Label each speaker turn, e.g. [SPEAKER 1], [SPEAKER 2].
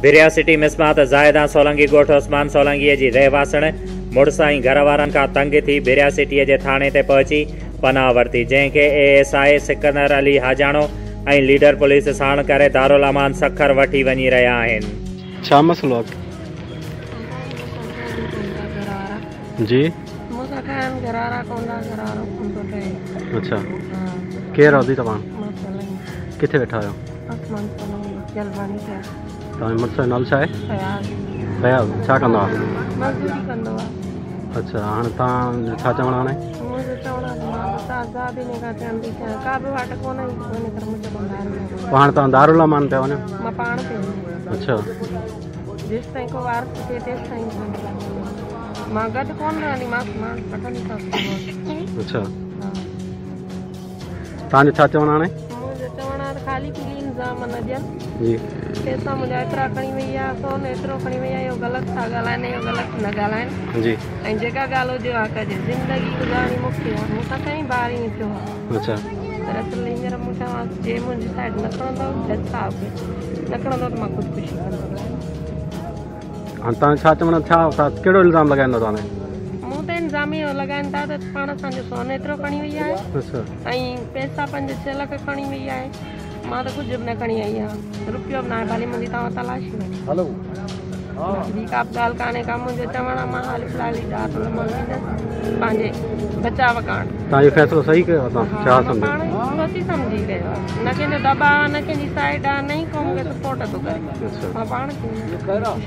[SPEAKER 1] ڀريا city مسمات زاهده سولنگي ڳوٺ عثمان سولنگيء جي رهواسڻ مڙس ۽ گهر وارن کان تنگ ٿي ڀريا سٽيء جي ٿاڻي تي پهچي پناهه ورتي، جنهن کي A S I Sikandar Ali Hajano ۽ leader police ساڻ ڪري دارالامان سکر وٺي وڃي رهيا آهن.
[SPEAKER 2] ڇا مسئلو آ جي اڇا ڪير آ توهان ڪٿي ويٺا آهيو؟ توهان جي مڙس جو نالو ڇا آهي؟ فياض. ڇا ڪندو آهي؟
[SPEAKER 3] مزدوري ڪندو آهي.
[SPEAKER 2] اڇا هاڻي توهان جو ڇا چوڻ آهي؟
[SPEAKER 3] منهنجو چوڻ آهي ته مان بس آزاد هن کان ٿيڻ ٿي چاهيان، ڪا به واٽ ڪونه ايندي ان ڪري منهنجو ڀنڊارو.
[SPEAKER 2] هاڻي توهان دارالامان پيا وڃو؟
[SPEAKER 3] مان پاڻ پيو وڃان.
[SPEAKER 2] اڇا
[SPEAKER 3] جيستائين ڪو وارث ٿئي تيستائين مان گڏ ڪونه رهنديمانس، مان وٺنديسانس.
[SPEAKER 2] اڇا توهان جو ڇا چوڻ آهي؟
[SPEAKER 3] منهنجو چوڻ آهي ته خالي پيلي الزام نه ڏين.
[SPEAKER 2] جي
[SPEAKER 3] پئسا منهنجا ايترا کڻي وئي آهي، سون ايترو کڻي وئي آهي، اهو غلط ٿا ڳالهائن، اهو غلط نه ڳالهائن.
[SPEAKER 2] جي
[SPEAKER 3] ۽ جيڪا ڳالهه هجي اها ڪجي. زندگي گذارڻي مون کي آهي، مون سان ڪئين بار ائين ٿيو آهي.
[SPEAKER 2] اڇا
[SPEAKER 3] دراصل هينئر مون چوان جي منهنجي سائيڊ نه کڻندو جج صاحب کي نه کڻندو ته مان خودڪشي ڪندس.
[SPEAKER 2] هاڻي توهان ڇا چوڻ ڇا ڪهڙو الزام لڳائيندو توهان تي؟
[SPEAKER 3] مون تي الزام اهو لڳائن ٿا ته پاڻ اسان جو سون ايترو کڻي وئي آهي ۽ پئسا 5-6 لک کڻي وئي آهي. مان ته ڪجهه به نه کڻي آئي آهيان، رپيو به ناهي، ڀلي منهنجي توهان تلاشي وٺو. ٻي ڪا به ڳالهه ڪانهي ڪا منهنجو چوڻ آهي. مان حالي في الحال دارالامان ويندس پنهنجي بچاء ڪاڻ.
[SPEAKER 2] توهان اهو فيصلو صحيح ڪيو آهي؟ توهان ڇا سمجهو؟
[SPEAKER 3] پاڻ سوچي سمجهي ڪيو آهي، نه ڪنهن جو دٻاء آهي، نه ڪنهن جي سائيڊ آهي، نه ئي ڪو مون کي سپورٽ ٿو ڪري. مان پاڻ ٿي وڃان.